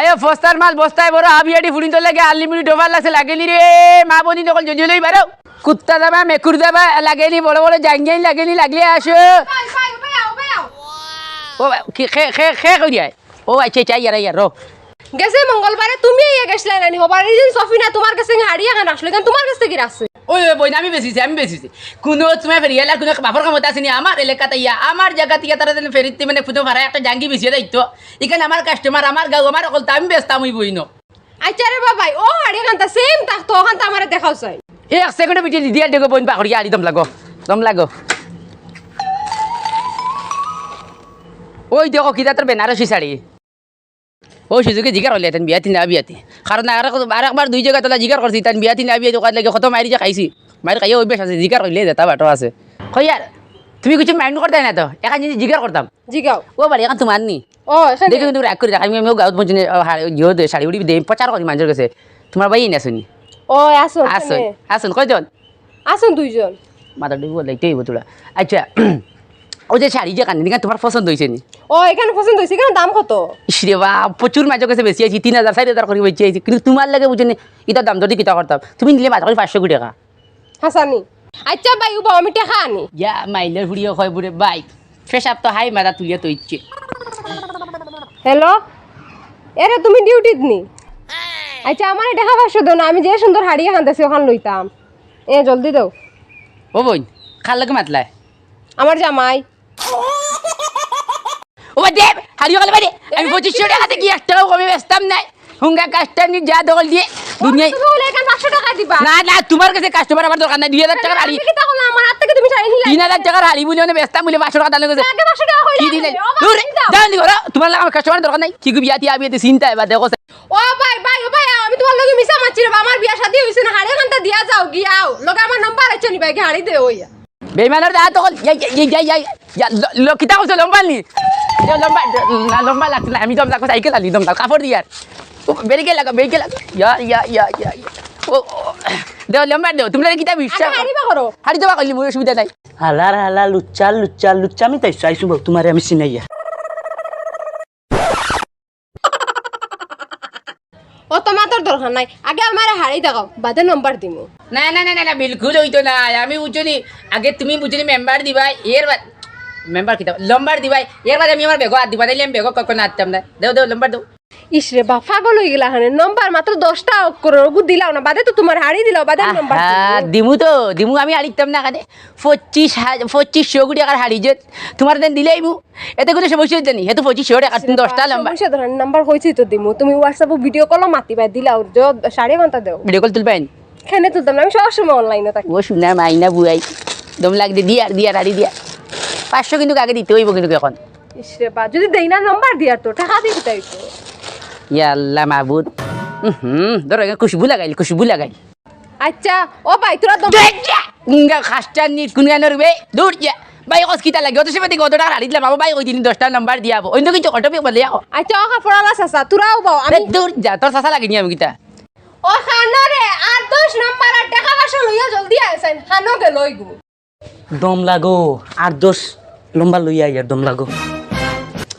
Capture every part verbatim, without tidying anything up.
এ ফস্তার মাল বস্তায় ভরো, হাবিয়াডি ফুড়িন্তর লাগি আনলিমিটেড অফার লাগছে, লাগেনি রে, মা বইন অকল জলদি লই বারো। কুত্তা যাবা, মেকুর যাবা, লাগেনি, বড় বড় জাঙ্গিয়াইন লাগেনি, লাগলে আসো। ভাই, ভাই, ভাই, আও, ভাই, আও। ও ভাই, কি খে, খে, খে কই যায়? ও আচ্ছা, আচ্ছা, ইয়ার, ইয়ার, রো। গেছে মঙ্গলবারে তুমি ইয়ে গেছলায় নানি, হবার এই দিন সফিনা তোমার গেছে হাড়ি এখান আসলো, এখান তোমার গেছে কি রাখছে? ওই, ওই, বইন, আমি বেচিছি, আমি বেচিছি। কোনো তোমার ফেরিয়ালার কোনো বাপর ক্ষমতা আছে নি? আমার এলাকাত ইয়া, আমার জাগাত ইয়া, তারা যেন ফেরিতে মানে ফুটো ফারা একটা জাঙ্গি বেচিয়া যাইতো। এখানে আমার কাস্টমার, আমার গাঁও, আমার অকল, তা আমি বেচতাম ওই বইন। আচ্ছা রে বাবাই, ও হাড়ি খান্তা সেম থাকতো, ওখান তো আমারে দেখাও চাই। এক সেকেন্ডে বেটি দিদি আর দেখো বইন পাকড়িয়া আলি দম লাগো, দম লাগো। ওই দেখো, কিতা তোর বেনারসি শাড়ি। ও সুযোগে জিগার করলে, তান বিয়াতি না বিয়াতি। কারণ আর এক-, আর একবার দুই জাগা তোলা জিগার করছি, তান বিয়াতি না বিয়াতি, ওখান লাগে কত মাইরি যে খাইছি। মাইর খাইয়া অভ্যাস আছে, জিগার করলে যেতা বাটো আছে। কই আর, তুমি কিছু মাইন্ড করতায় না তো, এখান জিনিস জিগার করতাম। জিগাও। ও বাড়ি, এখান তোমার নি? ও, এখানে। দেখো কিন্তু রাগ করি রাখ, আমি, আমিও গাঁত মধ্যে, আহ, হাড়ি, ইয়ে দে, শাড়ি উড়ি দে, প্রচার করি মানুষের কাছে। তোমার ভাই না শুনি। ও, আসো, আসো, এখানে। আসো, কয়জন? আছইন দুইজন। মাথা ডুবি বললে, এইটাই হইব তোরা। আচ্ছা, ওই যে শাড়ি যে কান্দি, তোমার পছন্দ হয়েছে নি? ও, এখানে পছন্দ হয়েছে, এখানে দাম কত? ইস রে বা, প্রচুর মাঝে কাছে বেশি আছি, তিন হাজার, চার হাজার করে বেশি আছি, কিন্তু তোমার লাগে বুঝে নি, ইটার দাম যদি কিতা করতাম, তুমি নিলে মাত্র পাঁচশো কোটি টাকা। হাসানি। আচ্ছা ভাই, উবাও, আমি টাকা আনি। ইয়া, মাইলের ফুড়িও কয় বুড়ে ভাই, পেশাব তো হাই মাথা তুলিয়া তো ইচ্ছে। হ্যালো, এরে তুমি ডিউটিত নি? আচ্ছা, আমার টাকা পাঁচশো দেও না, আমি যে সুন্দর হাড়ি এখান দেছি ওখান লইতাম। এ, জলদি দেও। ও বইন, কার লগে মাতলায়? আমার জামাই। ও বাদ দে, হারিয়ে গেল বাইরে। আমি পঁচিশশো টাকা থাকি এক টাকাও কমে বেচতাম নাই। হুঙ্গা কাস্টমার নি যা দখল দিয়ে দুনিয়ায়। তুমি বলে এখান পাঁচশো টাকা দিবা? না, না, তোমার কাছে কাস্টমার আমার দরকার নাই। দুই হাজার টাকার হাড়ি। আমি কি তখন আমার হাত থেকে তুমি শাড়ি নিলে? তিন হাজার টাকার হাড়ি বুলে মানে বেচতাম বুলে পাঁচশো টাকা দাম করে। আগে পাঁচশো টাকা কইলে কি দিলে? ও, বাবা, যাও। যাও, যাও, যাও। তোমার লাগে আমার কাস্টমার দরকার নাই। কি গো বিয়াতি আবিয়াতি চিন্তা এবার দেখো। ও ভাই, ভাই, ও ভাই, আমি তোমার লগে মিছা মারছি রে বা, আমার বিয়া শাদী হইছে না, হাড়ি এখানটা দিয়া যাও, গিয়াও। লগে আমার নাম্বার আছে নি ভাই, হাড়ি দে ওই। বেইমানর দা তো কল, ইয়া, ইয়া, ইয়া, ইয়া, ইয়া, ইয়া, ল-, ল-, কিতা কইছো, লম্বা নি? ইয়া, লম্বা, না, লম্বা লাগতো না, আমি দম লাগবো, সাইকেল আনি, দম লাগ, কাপড় দিয়ার। ও, বেরিকে লাগা, বেরিকে লাগা। ইয়া, ইয়া, ইয়া, ইয়া, ইয়া। ও, ও, দেও, লম্বা দেও, তোমরা কিতা বিশ্বাস? আরে, হাড়ি বা করো। হাড়ি তো বা করলি, মোর অসুবিধা নাই। হালার হালা, লুচ্চা, লুচ্চা, লুচ্চা, আমি তাই চাইছো বল, তোমারে আমি চিনাইয়া। অত মাতর দরকার নাই, আগে আমারে হাড়ি দেখাও, বাদে নম্বর দিমু। না, না, না, না, না, বিলকুল অইতো না। আমি বুঝছো নি, আগে তুমি বুঝছো নি মেম্বার দিবায়, এর বাদ, মেম্বার কিতা, লম্বার দিবায়, এর বাদে আমি আমার বেগো হাত দিবা, তাইলে আমি বেগো কখন আনতাম না। দেও, দেও, লম্বার দেও। ইস রে বা, পাগল অই গেলা হানে, নম্বর মাত্র দশটা অক্ষর, ওগু দিলাও না, বাদে তো তোমার হাড়ি দিলাও, বাদে আমি নম্বর আহা, দিমু। দিমু তো, দিমু আমি হারিতাম না কানে। পঁচিশ হাজার, পঁচিশশো কোটি টাকার হাড়ি যে তোমার দেন দিলাইমু। এতে কোনো সমস্যা হইতো নি, এতে পঁচিশশো টাকা, তুমি দশটা লম্বা। সমস্যা ধরেন, নাম্বার হইছে তো দিমু, তুমি WhatsApp-ও ভিডিও কলও মাতিবা, দিলাও, য-, সাড়ে ঘন্টা দেও। ভিডিও কল তুলবেন? কেনে তুলতাম না, আমি সবসময় অনলাইনে থাকি। ও শুনা মাইনা বুয়াই, দম লাগ দে, দিয়ার, দিয়ার, আড়ি দিয়ার। পাঁচশো কিন্তু আগে দিতে হইব কিন্তু এখন। ইস রে বা, যদি দেই না নাম্বার দিয়ার তো, টাকা দিয়ে দিতে হইতো। ইয়া আল্লাহ মাবুদ। হুম, ধরো, খুশবু লাগাইল, খুশবু লাগাইল। আচ্ছা, ও ভাই, তোরা তো দূর যা। ইঙ্গা খাস্টার নিত কোন গানোর বে? দূর যা। ভাই, কস কিতা লাগে? অত সময় থেকে অত টাকা হারিয়ে দিলাম। বাবা, ভাই, ওই দিন দশটা নাম্বার দিয়া আবো। অন্য কিছু অটো পে বলে যাও। আচ্ছা, ও কাপড় আলা চাচা, তোরাও বাও, আমি এ, দূর যা, তোর চাচা লাগেনি আমি কিতা? ও খানো রে, আর দশ নাম্বার আর টাকা পয়সা লইয়া জলদি আইছেন। খানো গেল ওই গো। দম লাগো, আর দশ লম্বা লইয়া আইয়ার দম লাগো।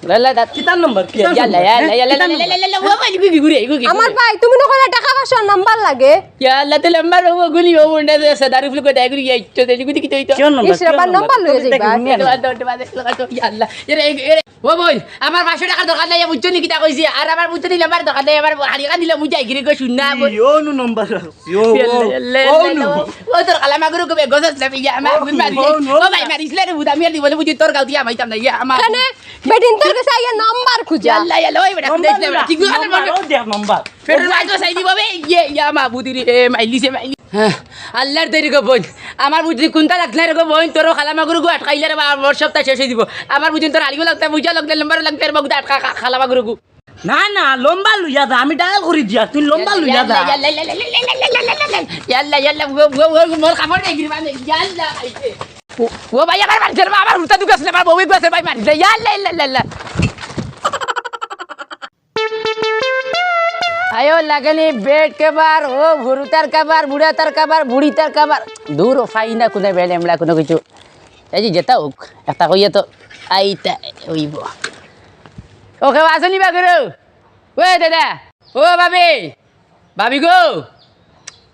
লা, লা, দা- কিতার নম্বর? কিতার ইয়াল্লা, নম্বর? ইয়াল্লা, হ্যাঁ? ইয়াল্লা, কিতার ইয়াল্লা, নম্বর? ইয়াল্লা, ইয়াল্লা, ও ভাই, ঘুরি, ঘুরি, ঘুরি, ঘুরি। আমার ভাই, তুমি না কইলা টাকা পয়সার নাম্বার লাগে? ইয়াল্লা, তো নাম্বার হবো, গুলি হবো, উন্ডা দে, সে দারু ফুল করে দায় করি, এই তো, দেখি, দেখি, দেখি, তো। কিয় নম্বর? ইস, কিয় আবার নম্বর? নম্বর লইয়া দেখি, যাইবা। দেখি, ইয়াল্লা, ইয়াল্লা, ইয়াল্লা, ইয়াল্লা। এরে, এরে, ও ভাই, আমার পাঁচশো টাকার দরকার নাই, বুঝছো নি কিতা কইছি? আর আমার বুঝছো নি নাম্বার দরকার নাই, আমার হারিয়ে দিলে মুই যাই গিরি গো, শুন না, বল। ই, ও নু নম্বর। ও, ও, ইয়াল্লা, ইয়াল্লা, ও, ইয়াল্লা, নু। ও, ও তোর কালা মাগুর ওকে বেগস আছে, ইয়া, আমার ও, বুঝ মারি। ও, নু। ও ভাই, মারিস না রে, বুঝ, আমি আর দিব না, বুঝি তোর গাউতি আমাইতাম না, ইয়া, আমার। কেনে? বেটিন তোর কাছে আইয়া নাম্বার খুঁজা। ইয়াল্লা, ইয়াল্লা, ওই বেটা, নম্বর খুঁজাইস না, না, বেটা, ঠিক আছে, নম্বর, নম্বর। ও দেখ নম্বর। পেট্রোল মাইতো চাই দিব, বে, ইয়ে, ইয়া, মা, বুদ্ধি রে, এ, মাইলিছে, মাইলি। হ্যাঁ, আল্লাহর দেরি গো বোন। আমার বুদ্ধি কোনটা লাগছে না রে গো বোন, তোরও কালা মাগুর গো আটকাইলে রে বা, আমার সপ্তাহ শেষ হয়ে দিব। আমার বুদ্ধি তোর আলিও লাগতে, বুঝা লাগতে, নম্বরও লাগতে, রে বাবু, আটকা, কা-, কালা মাগুর গো। না, না, লম্বা লইয়া যা, আমি ডায়াল করি দিয়া, তুই লম্বা লইয়া যা। ইয়াল্লা, ইয়াল্লা, ইয়াল্লা, ইয়াল্লা, ইয়াল্লা, ইয়াল্লা, ইয়াল্লা, ও, ও, ও, মোর কাপড় নেই, গিরবান নেই, ইয়াল্লা, আইছে। ও, ও ভাই, আমার বাড়িতে রে, আমার হুরুতা দুগো আছে, আমার বউ এগো আছে, ভাই, মারি দে, ইয়াল্লা, ইয়াল্লা, ইয়াল্লা। আয়ো, লাগেনি বেড কভার, ও হুরুতার কভার, বুড়াতার কভার, বুড়িতার কভার। দূর, ও ফাই না, কোনো বেড, এমলা, কোনো কিছু। এই যে যেটা হোক, একটা কইয়া তো আইতা হইব। ওকে, আসেনি বা করে? ওই দাদা, ও ভাবি, ভাবি গো,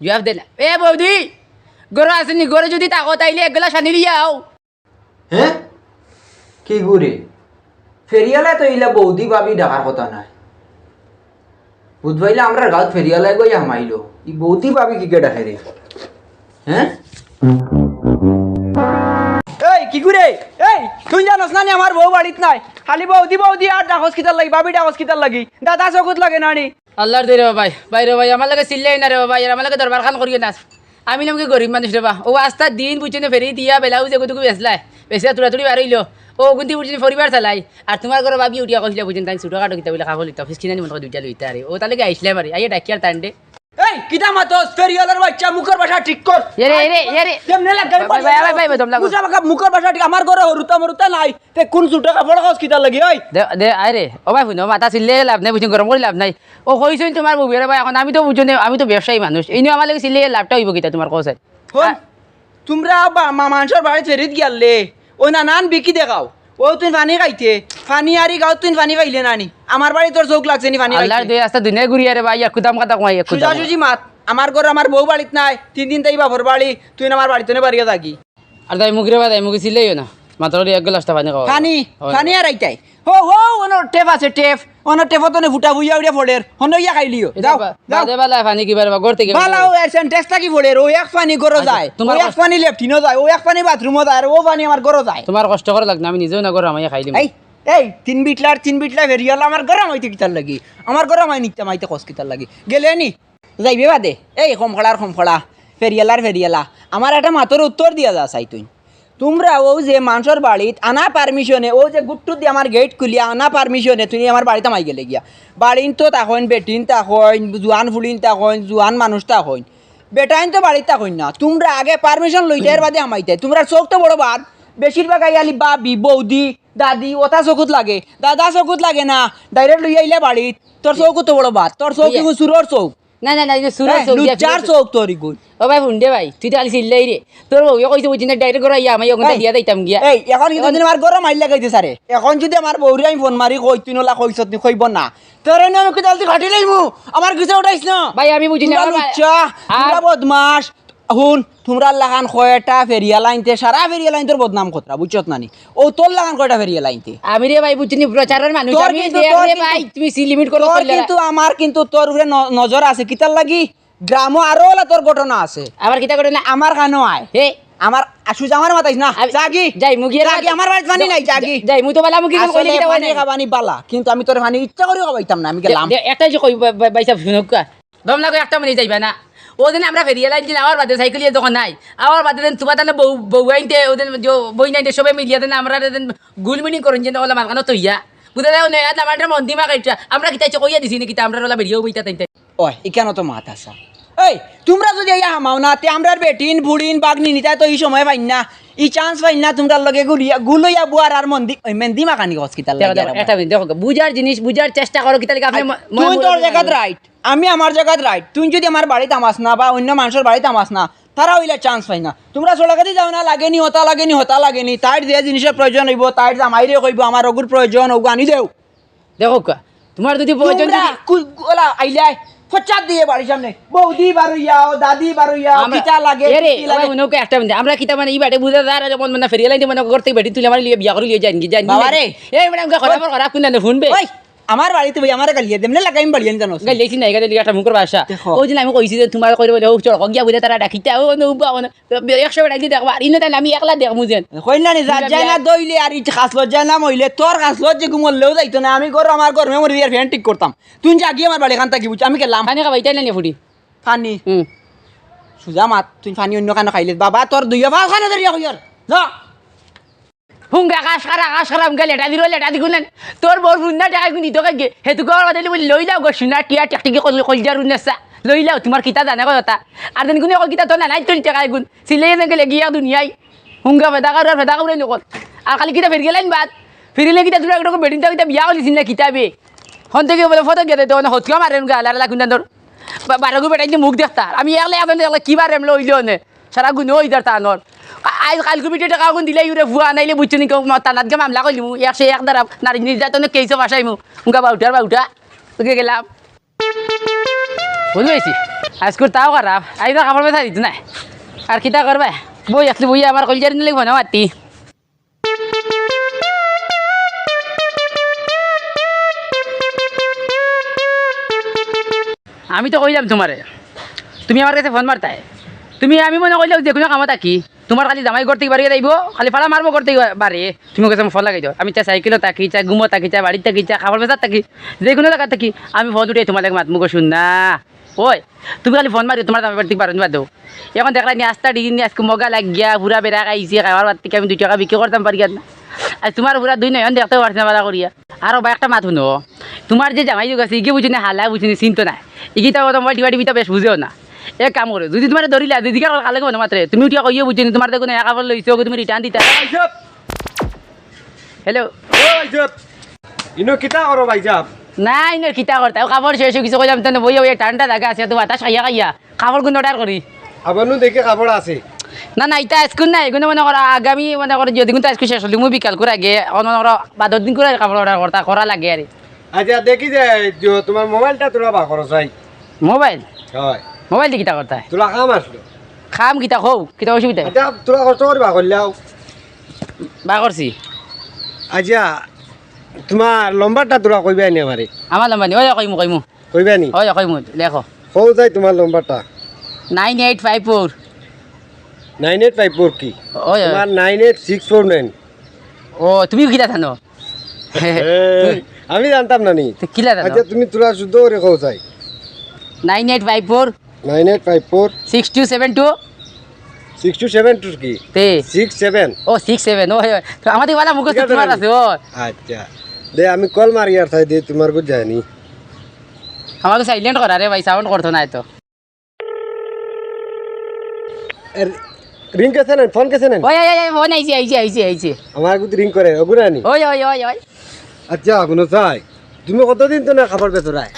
জুয়াব দে না। এ বৌদি, ঘরো আছইন নি? ঘরো যুদি থাকো তাইলে এক গ্লাস পানি লইয়া আও। হে? কিগু রে? ফেরিয়ালায় তো ইলা বৌদি ভাবি ডাকার কথা নায়। বুঝবাইলা আমরার গাঁওত ফেরিয়ালায় গিয়া হামাইলো। ই বৌদি ভাবি কিগে ডাকে রে? হে? এই, কিগু রে? এই, তুই জানোস না নি আমার বউ বাড়িত নাই? খালি বৌদি, বৌদি আর ডাকস কিতার লাগি, ভাবি ডাকস কিতার লাগি? দাদা চকুত লাগে না নি? আল্লার দোহাই রে বাবাই, ভাই রে ভাই, আমার লগে চিল্লাইও না রে বাবাই, আর আমার লগে দরবারখান করিও না। আমি নামকে গরিব মানুষ রে বা। ও আস্তা দিন বুঝছো নে ফেরি দিয়া বেলাউজ এগুটুকু বেচলায়। বেচিয়া তুড়াতুড়ি বার অইলো। ও অগুন্তি বুঝছো নে পরিবার চালাই। আর তুমার ঘরো ভাবি উঠিয়া কইছিলা বুঝছো নে তাইন ছুটোখাটো কিতা বলে কাপড় লইতা, ফিসকিনানি মনো করি দুইটা লইতা রে। ও তার লাগি আইছলায় বাড়ি। আইয়া ডাকিয়ার তাইনরে। এই, কিতা মাতস? ফেরিয়ালার বাইচ্চা, মুখর ভাষা ঠিক কর। এরে, এরে, এরে। কেমনে লাগে? ভাই, ভাই, ভাই, ভাই, ভাই, দম লাগো। মুখর ভাষা ঠিক, আমার ঘরো হুরুতা মুরুতা নাই। তে কুন ছুটো কাপড় কস কিতার লাগি, ওই? দে, দে, আয় রে। ও ভাই, হুনো, মাথা চিল্লে লাভ নাই, বুঝছো নি, গরম করি লাভ নাই। ও কইছইন তুমার বউয়ে রে ভাই, এখন আমি তো বুঝছো নি, আমি তো ব্যবসায়ী মানুষ। ইনো আমার লাগি চিল্লে লাভটা অইবো কিতা তুমার কও চাই? হুন, আ- তুমরা বা-, মা-, মানষর বাড়িত ফেরিত গিয়ালে, ওই নানান বিকি দেখাও। ও তুইন পানি খাইতে, পানি আরি গাঁওত তুইন পানি পাইলে না নি? আমার বাড়িত তোর চউখ লাগছে নি পানি আল্লার খাইতে? দোহাই আস্তা দুনিয়া ঘুরিয়া রে ভাই, একু দাম কথা কমাই, একু দাম। সুজাসুজি মাত, আমার ঘরো আমার বউ বাড়িত নাই, তিন দিন তাই বাপর বাড়ি, তুইন আমার বাড়িত নে বাড়িয়া থাকি। আর দাই মুখ রে বা দাই মুখে চিল্লাইও না। মাত্র এক গ্লাসটা পানি খাওয়া। পানি, অয়। পানি আর আইতাই। হো, হো, অনো টেপ আছে, টেপ। অনো টেপো তো নে ফুটা বুইয়া উড়িয়া পড়ের। হনো ইয়া খাইলিও। এটা যাও, বা-, যাও। বাদে বালা পানি কিবার বা গড়তে গেলে বালা ও এর সেন্টেক্সটা কি পড়ের? ও এক পানি ঘরো আচ্ছা, যায়। তোমার ও এক কষ্ট পানি লেট্রিনো যায়। ও এক পানি বাথরুমো যায়। আর ও পানি আমার ঘরো যায়। তোমার কষ্ট করা লাগতো না, আমি নিজেও না ঘরো হামাইয়া খাইলিমু। এই, এই, তিন বিটলার, তিন বিটলা ফেরিয়ালা আমার ঘরো হামাইতে কিতার লাগি? আমার ঘরো হামাই নিতাম, আইতে কস কিতার লাগি? গেলে নি? যাইবে বাদে। এই কমখড়ার কমখড়া, ফেরিয়ালার ফেরিয়ালা। আমার একটা মাতর উত্তর দিয়া যা চাই তুই। তুমরা অউ যে মানষর বাড়িত আনা পারমিশনে, অউ যে গুট্টু দি আমার গেইট খুলিয়া আনা পারমিশনে তুই আমার বাড়িত হামাই গেলে গিয়া। বাড়িন তো থাকইন, বেটিন থাকইন, জুয়ান ফুড়িন থাকইন, জুয়ান মানুষ থাকইন। বেটাইন তো বাড়িত থাকইন না। তুমরা আগে পারমিশন লইতায়, এর বাদে হামাইতায়। তুমরার চউখ তো বড় বাদ। বেশিরভাগ আই আলি বাবি, বৌদি, দাদি, ওটা চকুত লাগে। দাদা চকুত লাগে না। ডাইরেক্ট লইয়া আইলা বাড়িত। তোর চউখ তো বড় বাদ। তোর চউখ ইয়ে। ইগু চুরর চউখ। না, না, না, ইগু চুরর এ, চউখ দিয়া লুচ্চার ফিরে চউখ তোর ইগু। ও ভাই, হুন দে ভাই, তুই তো খালি চিল্লাই রে। তোর বউয়ে কইছে বুঝি না, ডাইরেক্ট ঘরো আইয়া আমি ওখানে এই, দিয়া যাইতাম গিয়া। এই, এখন কিন্তু এখন দিন আমার ঘরো মাইর লাগাইতে সারে। এখন যুদি আমার বউরে আমি ফোন মারি কই, তুই নলা কইছত নি, কইব না। তোরে না আমি কিতা আলতি ঘাটি লাইমু। আমার কিছু উঠাইস না। ভাই, আমি বুঝি না, তুমরা আমার ভাই, লুচ্চা, আর তুমরা বদমাশ। হুন, তুমরার লাখান কয়টা ফেরিয়ালাইন্তে, সারা ফেরিয়ালাইন্তর বদনাম কররা, বুঝছত না নি? ও তোর লাখান কয়টা ফেরিয়ালাইন্তে। আমি রে ভাই, বুঝছি নি, প্রচারর মানুষ, তোর আমি কিন্তু, দেখ তোর রে কিন্তু, ভাই, তুমি সি লিমিট করো, তোর করলে না। কিন্তু আমার কিন্তু তোর উপরে ন-, নজর আছে, কিতার লাগি? গ্রামো আরো ওলা তোর ঘটনা আছে। আমার কিতা ঘটনা? আমার কানো আয়। হে। আমার, আ, সুজা আমার মাতাইস না। আমি যাগি। যাই, মুগিয়ে যাগি, রাখ। আমার বাড়িত পানি নাই, যাগি। যাই, মুই তো বালা মুগি আসলে কইলে কিতা পানি মানে? খাবানি বালা, কিন্তু আমি তোর পানি ইচ্ছা করি খাবাইতাম না, আমি দে-, গেলাম। দে-, একটা যে কই, বা-, বা-, বাইসা শুনুক্কা। দম লাগো একটা মিনিট যাইবা না। ও দিন আমরা ফেরিয়ালাইন দিন, আওয়ার বাদে সাইকেল ইয়ে দোকান নাই। আওয়ার বাদে দিন তুবা তানে বউ, বউ আইনতে, ও দিন যে বই নাইনতে সবে মিলিয়া দিন আমরা দিন গুল মিটিং করইন যে ওলা মালখানো তৈয়া। বুঝা যায় না, ইয়াত আমার একটা মন দিমাগ একটা। আমরা কিতা ইচ্ছে কইয়া দিছি নি কিতা, আমরা ওলা বেরিয়েও বইতা তাইতে। ওই, ইখানো তো মাত আছে। এই, তুমরা যুদি আইয়া হামাও না, তে আমরার বেটিন, বুড়িন, বাগনি নিতায় তো ই সময় পাইন না, ই চান্স পাইন না, তুমরার লগে গুলিয়া, গুলইয়া বুয়ার আর মন্দি, ওই মেন্দি মাখানি হসপিটাল দেখো, লাগে দেখো, আর একটা মিনিট, দেখো, বুঝার জিনিস, বুঝার চেষ্টা করো, কিতা লাগি আপনি আ, ম-, তুই মনে তোর মনে জাগাত মনে রাইট, আমি আমার জাগাত রাইট। তুই যুদি আমার বাড়িত আমাস না বা অইন্য মানষর বাড়িত আমাস না, তারা অইলা চান্স পাই না। তুমরা সড়কেদি যাও না, লাগেনি, হতা লাগেনি, হতা লাগেনি, তাইর যে জিনিসর প্রয়োজন অইবো, তাইর জামাইরে কইবো, "আমার অগুর প্রয়োজন, অগু আনি দেও।" দেখো কা, তুমার যুদি প্রয়োজন তুমরা যুদি কু-, ওলা আইলাই, ফচাত দিয়া বাড়ির সামনে, বৌদি বারইয়াও, দাদি বারইয়াও, আমরা, কিতা লাগে, এরে, কিতা লাগে? ওই উনকে একটা মিনিট, আমরা কিতা মানে ই বাটে বুঝা যায়, আর যেমন মানে ফেরিয়ালাইন মানে করতে বেটি তুলে আমার লিয়ে বিয়া করি লিয়ে যাইন কি, যাইন কি? বাবা রে। এই মানে উনকে খরাপ খরাপ কোন জানে, হুনবে? ওই, আমার বাড়িত বই আমারে গালিয়ে দেমনে লাগাইম বাড়িয়ে জানো। গাইলে কি নাই, গাইলে একটা মুখর ভাষা। দেখো। ওই দিন আমি কইছি যে তুমার কইরে বলে, ও চড়ক গিয়া বলে তারা ডাকিতা, ও নৌবা, ও না। একশো বেটা যদি দেখবা, আর ইনো তাইলে আমি একলা দেখমু যেন। কইলা নি, যার যায় না দইলে আর ই খাসলত যায় না মইলে, তোর খাসলত যে ঘুমলেও যাইতো না। আমি ঘর, আমার ঘর, মেমোরি আর ফ্যান ঠিক করতাম। তুই যা গিয়ে আমার বাড়ি খান থাকি বুঝ, আমি গেলাম। পানি খাবাই, তাই না নি ফুটি? পানি? হুম। সুজা মাত, তুই পানি অইন্য খানো খাইলে। বাবা, তোর দুইও পাও খানো ধরিয়া কইয়ার। যা। হুঙ্গা কাশ খারা, কাশ খারা, হুঙ্গা লেটা দিল, লেটা দিগুন। তোর বউর হুন্না টাকা গুন দিত কে? হে তুই গড় বাদে বলি, "লইলাও গো, সোনা টিয়া টেকটিকি কল-, কলজার উন্নেসা। লইলাও, তুমার কিতা জানে কথা।" আর দিন গুনে কই কিতা তোর না নাই তোর টাকা গুন। সিলে এনে গেলে গিয়া দুনিয়ায়। হুঙ্গা ফেদা কারু আর ফেদা কারু নকল। আর খালি কিতা ফিরিলাইন বাদ। ফিরিলে কিতা তোরা একরকম বেটিন তা কিতা বিয়া হলিস না কিতা বে? হন থেকে বলে ফটো গেলে তো হতকা মারে হুঙ্গা আলার লাগুন তোর। বা-, বারোগু বেটাইন মুখ দেখতা। আমি একলা একজন একলা কিবা রেমলো অইলো নে। সারা গুণ অই যার তানর। আ-, আইজ কাইলকু বেটি টাকা গুণ দিলে ইউরে ফুয়া নাইলে বুঝছো নি কেউ ম-, তানাত গিয়া মামলা করিলিমু। একশো এক ধারা নারী নির্যাতনের কেসও ফাঁসাইমু। উনকা বাউটার বাউটা। তোকে গেলাম। বুঝি পাইছি, আইজকুর তাও খারাপ, আইজ আর কাপড় বেচা দিত নায়। আর কিতা করবায়? বই আছলু, বইয়া আমার কলজারি নিলে ফোন মাতি। আমি তো কইলাম তুমারে, তুমি আমার গেছে ফোন মারতায়। তুমি, আমি মনে কইলাম যেকুনু কামো থাকি, তুমার খালি জামাই ঘর থাকি বারইয়া যাইবো, খালি ফাড়া মারবো ঘর থাকি বারে। তুমি কইছো ফোন লাগাই দেও। আমি চাই সাইকেলো থাকি, চাই ঘুমো থাকি, চাই বাড়িত থাকি, চাই কাপড় বেচাত থাকি, যেকুনু জাগাত থাকি, আমি ফোন উঠাই তুমার লগে মাতমু গো শুন না। ওই, তুমি খালি ফোন মারিও, তুমার জামাই বাড়ি থাকি বারইন বাদেউ। অখন দেখরায় নি আস্তা ডিগি নি আইজকু মগা লাগিয়া, পুরা বেড়া খাইছে, খাওয়ার বাদ থাকি আমি দুই টেকা বিক্রি করতাম পারি না। আইজ তুমার পুরা দুই নয়ন দেখতেও পারছি না বালা করিয়া। আর ও ভাই একটা মাত হুনো, তুমার যে জামাই যোগ আছে, ইগে বুঝছো নি হালা বুঝছো নি চিন্তা নাই। ইগিতা অত মোবাইল টিপা টিপিতা বেশ বুঝেও না। এক কাম করো, যুদি তুমারে ধরিলা, যুদি কার কালে কোনো মাত্রে, তুমি উঠিয়া কইও বুঝছো নি, তুমার দেখো না এক কাপড় লইছো, তুমি রিটার্ন দিতা। হ্যালো। ও ভাইসাব, ইনো কিতা করো ভাইসাব? না, ইনো কিতা করতা? ও কাপড় শেষ অই গেছে, কইলাম তো না, বইয়া বইয়া ঠান্ডা জাগা আছে, তো বাতাস খাইয়া খাইয়া কাপড় গুন অর্ডার করি। আবার নু দেখি কাপড় আছে। না, না, ইতা আইজকুর না, ইগুন মনে করো আগামী মনে করো যদি কিন্তু আইজকু শেষ অইলে, মু বিকাল করে আগে, অন মনে করো বাদর দিন করে কাপড় অর্ডার করতা, করা লাগে আরে। আচ্ছা, দেখি যে, যে তুমার মোবাইলটা তুলা বার করো চাই। মোবাইল? অয়। মোবাইল দি কিতা করতায়? তুলা কাম আছলো। কাম কিতা কও? কিতা অসুবিধা? আচ্ছা, তুলা কষ্ট করি বার করলাও। বার করছি। আচ্ছা, তুমার লম্বরটা তুলা কইবায় নি আমারে? আমার লম্বর নি? অয়, কইমু, কইমু। কইবায় নি? অয়, কইমু, লেখো। কও চাই তুমার লম্বরটা। Nine eight five four. Nine eight five four কি? অয়, অয়। তুমার nine eight six four nine. ও, তুমি কিলা জানো? এ, আমি জানতাম না নি। তো কিলা জানো? আচ্ছা, তুমি তুলা শুদ্ধ করি কও চাই। Nine eight five four. Nine eight five four. Six two seven two. Six two seven two কি? তে। Six seven. ও, সিক্স সেভেন, ও, অয়, অয়। তো আমাদের বালা মুখস্থ ঠিক আছে তুমার নি? আছে, ও। আচ্ছা। দে, আমি কল মারি আর চাই দে, তুমার বুঝ যায়নি। আমাকে সাইলেন্ট করা রে ভাই, সাউন্ড করতো না এত। এ, রিং গেছে না, ফোন গেছে না? অয়, অয়, অয়, ফোন আইছে, আইছে, আইছে, আইছে। আমার কিন্তু রিং করে, ওগুনা নি? অয়, অয়, অয়, অয়। আচ্ছা, হুনো চাই, তুমি কতদিন তো না কাপড় বেচরায়?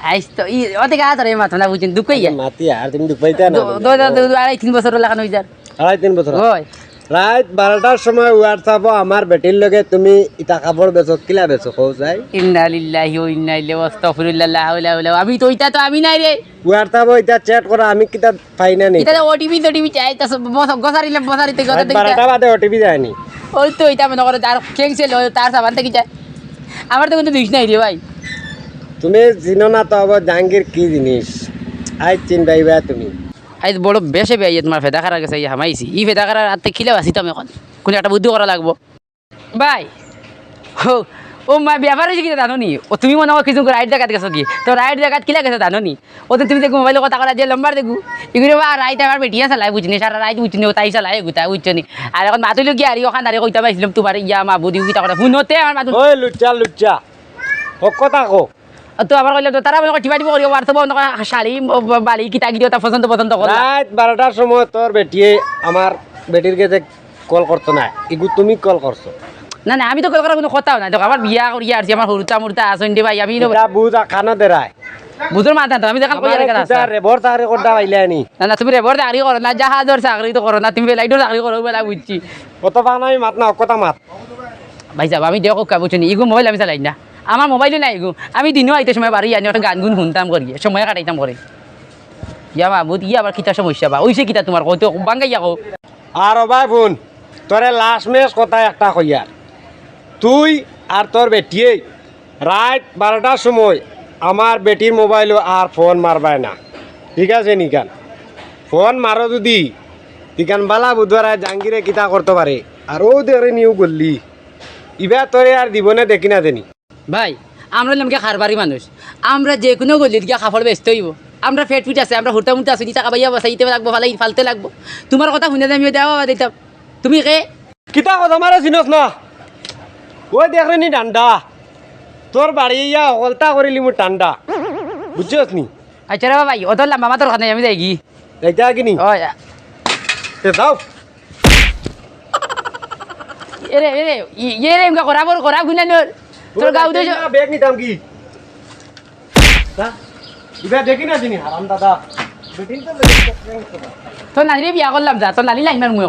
আইজ তো, ই, অতে গা ধরে মাথা না বুঝছেন, দুঃখ ইয়া। মাতি আর তুমি দুঃখ পাইতা না, দু-, বললে। দু-, দু-, দু-, আড়াই তিন বছর লাখান অই যার। আড়াই তিন বছর? অয়। রাইত বারোটার সময় WhatsApp-ও আমার বেটির লগে তুমি ইতা কাপড় বেচো, কিলা বেচো, কও চাই? ইন্না লিল্লাহি ওয়া ইন্না ইলাইহি, আস্তাগফিরুল্লাহ, লা হাওলা ওয়ালা, আমি তো ইতা তো আমি নাই রে। WhatsApp-ও ইতা chat করা, আমি কিতা পাই না নি? ইতা তো OTP, OTP চাই, তা সব বস-, গোসারিলে বসারিতে কথা রাইত দেখি বারোটা বাদে OTP যায়নি। ওই তো ইতা মনে করো যার cancel অয়, তার সাবান থাকি যায়। আমার তো কুনু দুষ নাই রে ভাই। তুমি চিনো না তো আবার জাহাঙ্গীর কি জিনিস? আইজ চিনবায় তুমি। আইজ বড় বেশে বেয়াইয়ে তুমার ফেদা খারার গেছে আইয়া হামাইছি। ই ফেদা খারার আতে কিলা বাচিতাম অখন? কুনু একটা বুদ্ধি করা লাগবো। ভাই, হো, ও মা, ব্যাপার অইছে কিতা জানো নি? ও তুমি মনো করো কিছু রাইট জাগাত গেছো গি? তো রাইট জাগাত কিলা গেছো জানো নি? ও তো তুমি দেখো মোবাইলো কথা করা যে লম্বর দেখো। ইগুরে বা রাইত আমার বেটিয়ে চালায় বুঝছো নি, সারা রাইত বুঝছো নি, ও তাই চালায় এগুতা বুঝছো নি। আর অখন মাতুইলো গিয়া আরি অখান আরি কইতাম আইছিলাম তুমার ইয়া মা বুদ্ধি কিতা করে। হুনো তে আমার মাতু ওই লুচ্চা, লুচ্চা। হক কথা কও। তো আবার কইলাম তো, তারা মনে করে টিপা টিপি করিও, WhatsApp-ও মনে করে শাড়ি, ও, বা-, বালি, কিতা কিতা তা পছন্দ পছন্দ করলা। রাইত বারোটার সময় তোর বেটিয়ে আমার বেটির গেছে কল করতো না, ইগু তুমি কল করছো। না, না, আমি তো কল করার কুনু কথাও নাই। দেখো, আমার বিয়া করিয়া আরছি, আমার হুরুতা মুরুতা আছইন রে ভাই, আমি তো ইটা বুঝ আর কানো দেরায়। বুঝর মাত না তো, আমি যেখান কইয়া আমারে রেখে কিতা আসছি। রেবর চাকরি করতা পাইলে আনি। না, না, তুমি রেবর চাকরি করো না, জাহাজর চাকরি তো করো না, তুমি ফ্লাইটর চাকরি করো, বেলা বুঝছি। কত পাও না আমি মাত না, কথা মাত। ভাই সাহেব, আমি দেখো কা বুঝছো নি, ইগু মোবাইল আমি চালাই না। আমার মোবাইলও নাই গো। আমি দিনো আইতে সময় বাড়ি আনি একটা গান গুন হুনতাম করি, সময় কাটাইতাম করি। ইয়া মাবুদ, ইয়া আবার কিতা সমস্যা বা? অইছে কিতা তুমার? কও তো, বাঙ্গাইয়া কও। আর ও ভাই হুন, তোরে লাস্ট মেশ কথা একটা কইয়ার। তুই আর তোর বেটিয়ে রাইত বারোটার সময় আমার বেটির মোবাইলো আর ফোন মারবায় না, ঠিক আছে নি কান? ফোন মারো যুদি, ইকান বালা বুধবারায় জাহাঙ্গীরে কিতা করতো পারে, আর ও দেরে নিউ গল্লি, ইবা তোরে আর জীবনে দেখি না দেনি। ভাই, আমরা অইলাম গিয়া কারবারি মানুষ। আমরা যেকুনু গলিত গিয়া কাপড় বেচতে অইবো। আমরা পেট পুইটা আছে, আমরা হুরুতা মুরুতা আছে, ই টেকা বাইয়া বাচাইতে লাগবো, ফালাই, ফালতে লাগবো। তুমার কথা হুনে যে আমিও দেওয়া দিতাম। তুমি কে? কিতা কথা আমারে চিনস না? ওই দেখরে নি ডান্ডা। তোর বাড়ি ইয়া হকলতা করিলিমু ঠান্ডা। বুঝছস নি? আচ্ছা রে ভাই, অত লাম্বা মাতর কথা নাই, আমি যাইগি। যাইতা কি নি? ওই। তে যাও। এরে, এরে, ই-, এরে, এমকা করা বড় করা গুনা নর। তোর গাউ দেশ। না, ব্যাগ নিতাম কি? যা। ইবা দেখি না দিনি, হারাম দাদা। বেটিন তো তোর নানিরে বিয়া করলাম যা, তোর নানি লাইন মার মুই।